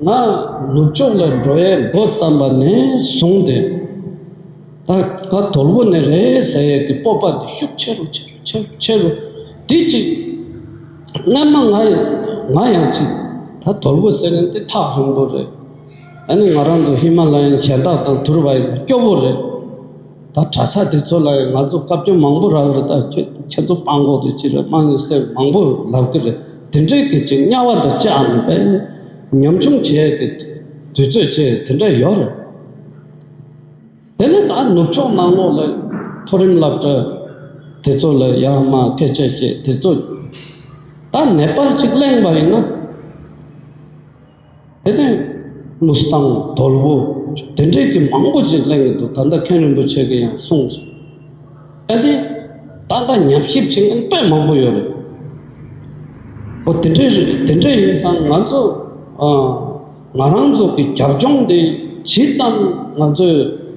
ང་ནུབ་ཕྱོགས་ལ་འགྲོ་ཡས་འགོ་བརྩམས་པ་ནས་བཟུང་སྟེ། ད་ང་དོལ་པོ་ནས་རེད་ཟེར་ཡས་ཀྱི་སྤོབས་པ་དེ་ཤུགས་ཆེ་རུ་ཆེ་རུ་ཆེ་རུ་ཆེ་རུ། དེ་གཅིག་སྔན་མ་ང་ཡང་ང་ཡང་གཅིག་ད་དོལ་པོ་ཟེར་མཁན་དེ་ཐག་རིང་པོ་རེད། ཨ་ནི་ང་རང་ཚོ་ཧི་མ་ལ་ཡའི་གཞན་དག་དང་དུར་བ་ཡི་སྐྱོ་པོ་རེད། ད་གྲྭ་ས་དེ་ཚོ་ལ་ཡང་ང་ཚོ་བཀའ་བཀྱོན་མང་པོ་རག་གི་རེད། ད་ཁྱེད་ཁྱེད་ཚོ་སྤྲང་པོ་དེ་ཅི་རེད། དམངས་ཀྱི་སེམས་མང་པོ་ལབ་གི་རེད། དེ་འདྲའི་གི་ཅིག་དམྱལ་བ་འདྲ་ཅི་ཨ་མི་པས་ཉམ་ཆུང་བྱས་གི་དུས་ཚོད་བྱས་དེ་འདྲ་ཡོད་རེད། དེ་ནས་ད་ནུབ་ཕྱོགས་ནང་ལོགས་ལ་མཐོ་རིམ་སློབ་གྲྭ་དེ་ཚོ་ལ་ཡར་མར་སྐད་ཆ་བཤད་དེ་ཚོ་ད་ནེ་པཱལ་ཅིག་གླེང་པ་ཡིན་ན། དེ་ནས་མུ་སི་ཏང་དོལ་པོ་དེ་འདྲའི་གི་མང་པོ་ཅིག་གླེང་གི་འདུག་ད་ལྟ་མཁན་རིན་པོ་ཆེ་གིས་ཡང་གསུངས་སོང་། ཨ་དེ་ད་ལྟ་ཉམས་ཞིབ་བྱེད་མཁན་དཔེ་མང་པོ་ཡོད་རེད། ཨོ་དེ་འདྲ་རེད། དེ་འདྲ་ཡིན་ཙང་ང་ཚོ་ཨ་ང་རང་ཚོ་གི་རྒྱབ་ལྗོངས་དེ་ཇི་ཙམ་ང་ཚོས་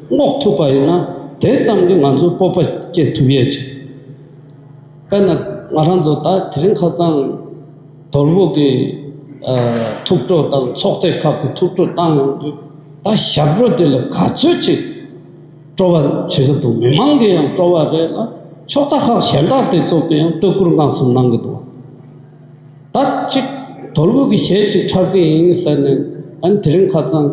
སྔོག་ཐུབ་པ་ཡིན་ན་དེ་ཙམ་གྱིས་ང་ཚོ་སྤོབས་པ་སྐྱེ་ཐུབ་ཡས་ཆེ། དཔེར་ན་ང་རང་ཚོ་ད་དེ་རིང་ཁ་སང་དོལ་པོ་གི་ཨ་ཐུགས་སྤྲོ་དང་ཚོགས་སྡེ་ཁག་གི་ཐུགས་སྤྲོ་བཏང་ཡོང་དུས་ད་ཞབས་བྲོ་དེ་ལ་ག་ཚོད་ཅིག་སྤྲོ་བ་བྱེད་ཀྱི་འདུག་མི་མང་གིས་ཡང་སྤྲོ་བ་རེད་ལ། ཕྱོགས་མཐའ་ཁག་གཞན་དག་དེ་ཚོ་གིས་ཡང་བསྟོད་བཀུར་གནང་སེམས་གནང་གི་འདུག་ད་ཅིག་དོལ་པོ་གི་གཞས་ཅིག་འཁྲབ་ཀྱི་ཡིན་ཟེར་ནས་ཨ་ནི་དེ་རིང་ཁ་སང་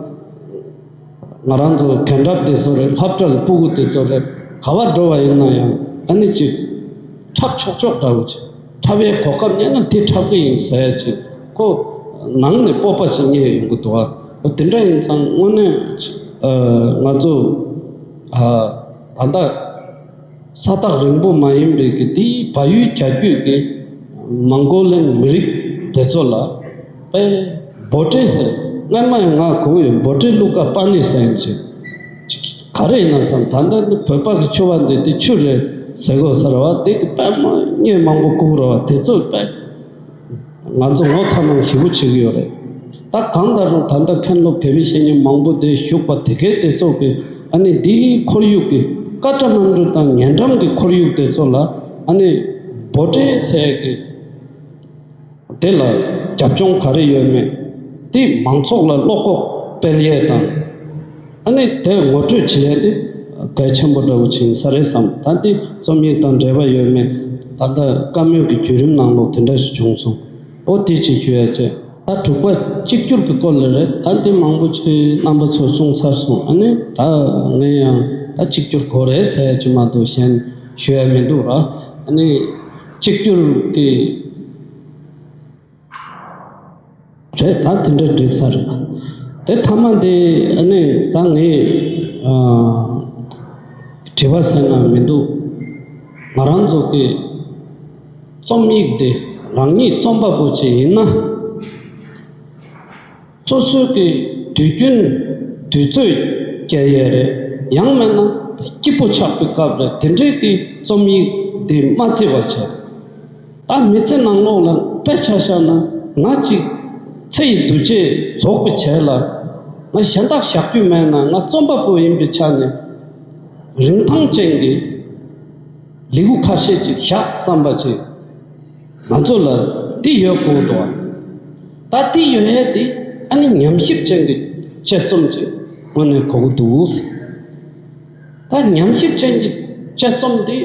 ང་རང་ཚོ་གན་འཁྲབ་དེ་ཚོ་རེད། སློབ་གྲྭ་གི་སྤུ་གུ་དེ་ཚོ་རེད། ག་བར་འགྲོ་བ་ཡིན་ན་ཡང་ཨ་ནི་ཅིག་འཁྲབ་ཆོག་ཆོག་འདྲ་བོ་ཅིག་འཁྲབ་ཡའི་གོ་སྐབས་རྙེད་ན་དེ་འཁྲབ་ཀྱི་ཡིན་ཟེར་ཅིག་ཁོ་ནང་ནས་སྤོབས་པ་ཅིག་རྙེད་ཡོང་གི་འདུག་ཨ་དེ་འདྲ་ཡིན་ཙང་དངོས་གནས་ང་ཚོ་ད་ལྟ་ས་ཐག་རིང་པོ་མ་ཡིན་པའི་གི་དེའི་བལ་ཡུལ་རྒྱ་བསྐྱོད་ཀྱི་མོང་གོ་ལན་མི་རིགས་དེ་ཚོ་ལ་པའི་འབོ་ཊེ་ཟེར། སྔན་མ་ཡང་ང་གོ་གི་ཡོད། འབོ་ཊེ་བླུག་ཀ་པ་ནི་ཟེར་ཡིན་ཅིག་ག་རེ་ཡིན་ན་བསམ། ད་ལྟ་འདི་བོད་པ་གི་ཕྱུ་པ་འདི་དེ་ཆུ་རེད་ཟེར་གོ་ས་རེད་བ། དེ་གི་པའི་མ་བརྙན་མང་པོ་བཀུག་རེད་བ། དེ་ཚོ་པའི་ང་ཚོ་ངོ་ཚ་ནང་ཞེ་པོ་བྱེད་ཀྱི་ཡོད་རེད། ད་གང་ལྟར་རུང་ད་ལྟ་མཁན་སློབ་དགེ་བའི་བཤེས་གཉེན་མང་པོ་དེ་བཞུགས་པ་དེ་གའི་དེ་ཚོ་གི་ཨ་ནི་འདིའི་ཁོར་ཡུག་གི་ཀ་ཏྲ་གནམ་གྲུ་དང་ཉེ་འགྲམ་གི་ཁོར་ཡུག་དེ་ཚོ་ལ་ཨ་ནི་འབོ་ཊེ་ཟེར་གི་དེ་ལ་རྒྱབ་ལྗོངས་ག་རེ་ཡོད་མེད་དེ་མང་ཚོགས་ལ་བློ་ཁོག་སྤེལ་ཡས་དང་། ཨ་ནི་དེ་ངོ་སྤྲོད་བྱེད་ཡས་དེ་གལ་ཆེན་པོ་འདྲ་བོ་ཅིག་ཡིན་ས་རེད་བསམ། ད་འདི་རྩོམ་ཡིག་དང་འབྲེལ་བ་ཡོད་མེད་ད་ལྟ་བཀའ་མོལ་གྱི་བརྒྱུད་རིམ་ནང་ལོགས་དེ་འདྲ་ཞིག་བྱུང་སོང་། ཨོ་དེ་ཅིག་ཞུ་ཡ་བྱས། ད་དྲུག་པ་གཅིག་གྱུར་གྱི་སྐོར་ལ་རེད། ད་འདི་མང་པོ་ཅིག་རྣམ་པ་ཚོས་གསུངས་ཚར་སོང་། ཨ་ནི་ད་ངས་ཡང་ད་གཅིག་གྱུར་དགོས་རེད་ཟེར་ཡ་ཅིག་མ་གཏོགས་གཞན་ཞུ་ཡ་མི་འདུག་ར། ཨ་ནི་གཅིག་གྱུར་གྱི་རེད། ད་དེ་འདྲ་འགྲིག་ས་རེད། དེ་མཐའ་མ་དེ་ཨ་ནི་ད་ངས་ཨ་དྲི་བ་ཟེར་ན་མི་འདུག་ང་རང་ཚོ་གི་རྩོམ་ཡིག་དེ་རང་ཉིད་རྩོམ་པ་པོ་ཅིག་ཡིན་ན་སོ་སོའི་གི་དུས་རྒྱུན་དུས་ཚོད་བསྐྱལ་ཡས་རེད། ཡང་མིན་ན་སྐྱིད་པོ་ཆགས་པའི་སྐབས་རེད། དེ་འདྲའི་གི་རྩོམ་ཡིག་དེ་མ་བརྩི་བ་བྱས། ད་མི་ཚེ་ནང་ལོགས་ལ་དཔེ་ཆ་བཞག་ན་ང་གཅིག་ཚེ་ཡི་འདུ་བྱེད་རྫོགས་པའི་རྗེས་ལ་ང་གཞན་དག་བཞག་རྒྱུ་མེད་ན་ང་རྩོམ་པ་པོ་ཡིན་པའི་ཆ་ནས་རིན་ཐང་ཅན་གྱི་ལས་འགུལ་ཁ་ཤས་ཅིག་བཞག་བསམ་པ་ཅིག་ང་ཚོ་ལ་འདི་ཡོད་དགོས་འདུག་ད་འདི་ཡོད་ཡས་འདི་ཨ་ནི་ཉམས་ཞིབ་ཅན་གྱི་དཔྱད་རྩོམ་ཅིག་དངོས་གནས་དགོས་ཀྱི་འདུག་ད་ཉམས་ཞིབ་ཅན་གྱི་དཔྱད་རྩོམ་འདི།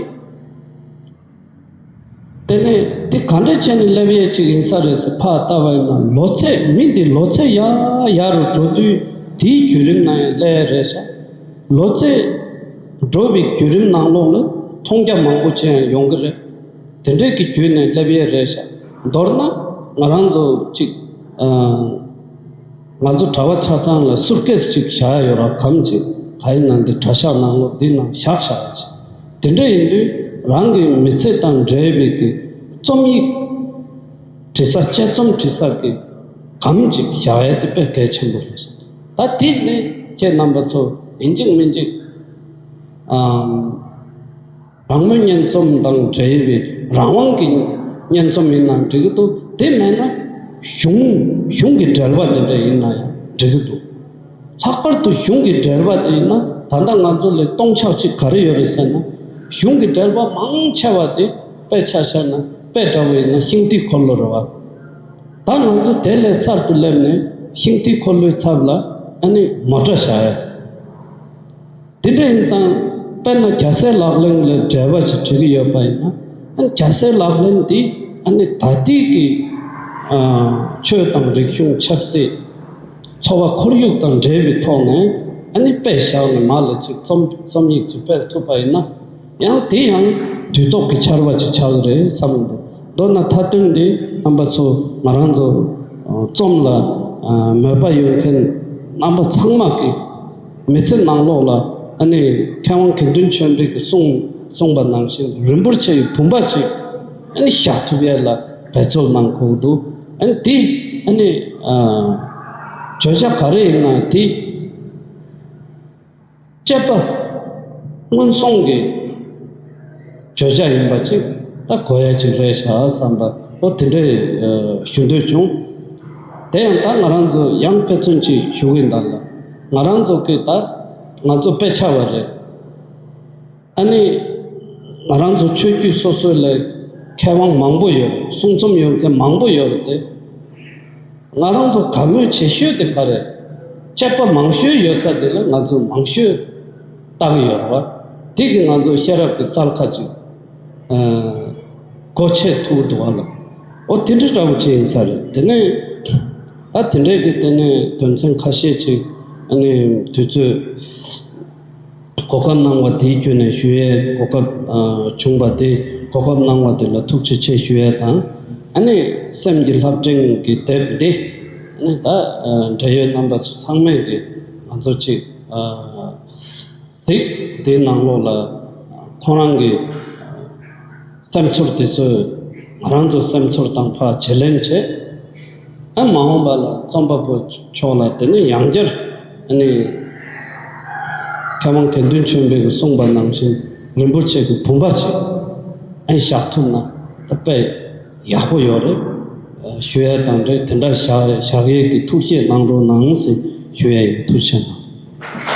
དེ་ནས་འདི་ག་འདྲ་བྱས་ནས་སླེབས་ཡས་ཅིག་ཡིན་ས་རེད་ཟེར་ཕར་བལྟ་བ་ཡིན་ན། ལོ་ཚད་མི་འདི་ལོ་ཚད་ཡར་ཡར་རུ་འགྲོ་དུས་དེའི་བརྒྱུད་རིམ་ནང་ཡང་སླེབས་ཡས་རེད་ཤག་ལོ་ཚད་འགྲོ་བའི་བརྒྱུད་རིམ་ནང་ལོགས་ལ་མཐོང་རྒྱ་མང་པོ་ཅིག་ཡང་ཡོང་གི་རེད། དེ་འདྲའི་གི་བརྒྱུད་ནས་སླེབས་ཡས་རེད་ཤག་མདོར་ན་ང་རང་ཚོ་ཅིག་ཨ། ང་ཚོ་གྲྭ་པ་ཆ་ཚང་ལ་སུཊ་ཀེས་ཅིག་བཞག་ཡོད་ར། གམ་ཅིག་ག་ཡིན་ན་འདི་གྲྭ་ཤག་ནང་ལོགས་འདི་ནང་བཞག་བཞག་ཡ་ཅིག་དེ་འདྲ་ཡིན་དུས་རང་གི་མི་ཚེ་དང་འབྲེལ་བའི་གི་རྩོམ་ཡིག་བྲི་ས་དཔྱད་རྩོམ་བྲི་ས་གི་གམ་ཅིག་བཞག་ཡ་དེ་དཔེ་གལ་ཆེན་པོ་རེད། ད་དེ་ནི་ཁྱེད་རྣམ་པ་ཚོ་ཡིན་གཅིག་མིན་གཅིག་ཨམ། རང་མོས་སྙན་རྩོམ་དང་འབྲེལ་བའི་རང་དབང་གི་སྙན་རྩོམ་ཡིན་ན་འགྲིག་གི་འདུག་དེ་མེད་ན་གཞུང་གཞུང་གི་འགྲེལ་པ་འདི་འདྲ་ཡིན་ན་ཡང་འགྲིག་གི་འདུག་ལྷག་པར་དུ་གཞུང་གི་འགྲེལ་པ་དེ་ཡིན་ན་ད་ལྟ་ང་ཚོ་ལ་སྟོང་ཆ་གཅིག་ག་རེ་ཡོད་རེད་ཟེར་ན། གཞུང་གི་འགྲེལ་པ་མང་ཆེ་བ་དེ་དཔེ་ཆ་བཞག་ན་དཔེ་འདྲ་བོ་ཡིན་ན་ཤིང་རྟའི་འཁོར་ལོ་རེད་བ། ད་ང་ཚོ་དེ་ལས་གསར་དུ་སླེབས་ནས་ཤིང་རྟའི་འཁོར་ལོའི་ཚབ་ལ་ཨ་ནི་མོ་ཊ་བཞག་ཡ། དེ་འདྲ་ཡིན་ཙང་དཔེར་ན་རྒྱལ་སྲས་ལག་ལེན་ལ་འགྲེལ་པ་ཅིག་བྲིས་ཀྱི་ཡོད་པ་ཡིན་ན། ཨ་ནི་རྒྱལ་སྲས་ལག་ལེན་འདི་ཨ་ནི་ད་ལྟའི་གི་ཨ་ཆོས་དང་རིག་གཞུང་ཆབ་སྲིད་འཚོ་བ་ཁོར་ཡུག་དང་འབྲེལ་བའི་ཐོག་ནས་ཨ་ནི་དཔེ་བཞག་ནས་མར་ལ་ཅིག་རྩོམ་རྩོམ་ཡིག་ཅིག་སྤེལ་ཐུབ་པ་ཡིན་ན། ཡང་དེ་ཡང་དུས་ཐོག་གི་ཆར་པ་ཅིག་ཆགས་ཀྱི་རེད་བསམ་གྱི་འདུག་མདོར་ན་མཐའ་དོན་འདི་རྣམ་པ་ཚོ་ང་རང་ཚོ་རྩོམ་ལ་མོས་པ་ཡོད་མཁན་རྣམ་པ་ཚང་མ་གི་མི་ཚེ་ནང་ལོགས་ལ་ཨ་ནི་མཁས་དབང་དགེ་འདུན་ཆོས་འཕེལ་གྱིས་གསུངས་གསུངས་པ་ནང་བཞིན་རིན་པོ་ཆེ་ཡི་བུམ་པ་ཅིག་ཨ་ནི་བཞག་ཐུབ་ཡས་ལ་འབད་རྩོལ་གནང་དགོས་འདུག་ཨ་ནི་དེ་ཨ་ནི་བརྗོད་བྱ་ག་རེ་ཡིན་ན་དེ། དཔྱད་པ་སྔོན་སོང་གི་བརྗོད་བྱ་ཡིན་པ་ཅིག་ད་གོ་ཡ་ཅིག་རེད་ཤག་བསམ་པ་འོ་དེ་འདྲས་ཞུ་འདོད་བྱུང་། དེ་ཡང་ད་ང་རང་ཚོ་ཡང་དཔེ་མཚོན་ཅིག་ཞུ་གི་ཡིན་ད་ལ། ང་རང་ཚོ་གི་ད་ང་ཚོ་དཔེ་ཆ་བ་རེད། ཨ་ནི་ང་རང་ཚོ་ཆོས་བརྒྱུད་སོ་སོ་ལ་མཁས་དབང་མང་པོ་ཡོད་རེད། གསུང་རྩོམ་ཡོད་མཁན་མང་པོ་ཡོད་རེད་དེ། ང་རང་ཚོ་དགའ་མོས་ཆེ་ཤོས་དེ་ག་རེད། དཔྱད་པ་མང་ཤོས་ཡོད་ས་དེ་ལ་ང་ཚོ་མང་ཤོས་ལྟ་གི་ཡོད་རེད་བ། དེ་གི་ང་ཚོ་ཤེས་རབ་ཀྱི་རྩལ་ཁ་ཅིག་གོ་ཆེ་ཐུག་འདུག་བ་ལ། འོ་དེ་འདྲ་འདྲ་བོ་ཅིག་ཡིན་ས་རེད། དེ་ནས་ཨ་དེ་འདྲས་ཀྱི་དེ་ནས་དོན་ཚན་ཁ་ཤས་ཅིག་ཨ་ནི་དུས་ཚོད། གོ་སྐབས་གནང་བ་དེའི་བརྒྱུད་ནས་ཞུ་ཡས་གོ་སྐབས་ཨ་བྱུང་བ་དེ་གོ་སྐབས་གནང་བ་དེ་ལ་ཐུགས་རྗེ་ཆེ་ཞུ་ཡས་དང་། ཨ་ནི་སེམས་ཀྱི་བསླབ་བྱ་གི་དེབ་འདི་ཨ་ནི་ད་ཨ་འབྲེལ་ཡོད་རྣམ་པ་ཚོ་ཚང་མས་ཀྱི་ང་ཚོ་གཅིག་ཨ་གཟིགས། དེའི་ནང་ལོགས་ལ་ཁོང་རང་གི་སེམས་ཚོར་དེ་ཚོས་ང་རང་ཚོ་སེམས་ཚོར་དང་ཕར་བརྗེ་ལེན་བྱེད། ཨ་མ་འོངས་པ་ལ་རྩོམ་པ་པོ་མཆོག་ལ་དེ་ནས་ཡང་བསྐྱར་ཨ་ནི་མཁས་དབང་དགེ་འདུན་ཆོས་འཕེལ་གྱིས་གསུངས་པ་ནང་བཞིན་རིན་པོ་ཆེ་གི་བུམ་པ་ཅིག་ཨ་ནི་བཞག་ཐུབ་ན་ད་དཔེ་ཡག་པོ་ཡོད་རེད། ཞུ་ཡ་དང་འབྲེལ་དེ་འདྲ་བཞག་བཞག་ཡས་ཀྱི་ཐུགས་བཞེད་གནང་རོགས་གནང་ཟེར་ཞུ་ཡ་ཡིན། ཐུགས་རྗེ་ཆེ་གནང་།